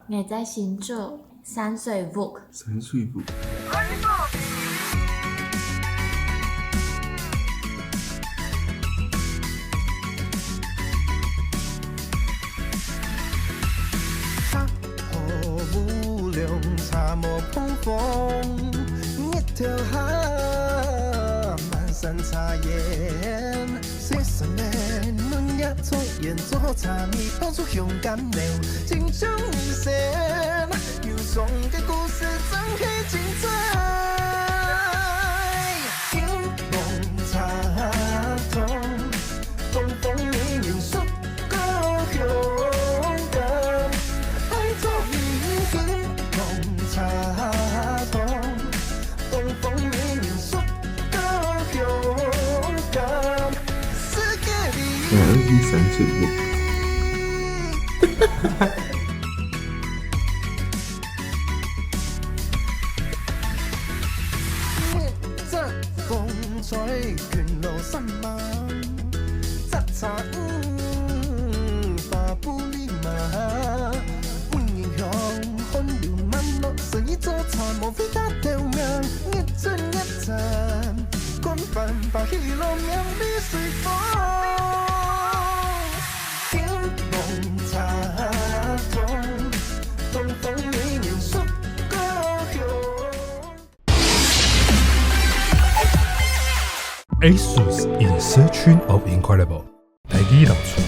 𠊎在新竹山水屋。山水屋。茶壺烏龍，茶帽碰風，日頭下滿山茶葉。細細的嫩葉從煙做茶米，泡出香甘料，真正新鮮。憂傷的故事真係精彩。金龍茶通，東風綿綿說故鄉甘。愛做你金龍茶通，東風綿綿說故鄉甘。世界裡。原來是山水屋。一陣風吹，捲落山芒，雜茶花布里馬，阮英雄風流漫樂，生意做茶莫非打條命，日轉日轉，官飯把喜樂命比隨風。金龍茶通，東風綿綿說故鄉。 ASUS In Searching of Incredible，台語老厝。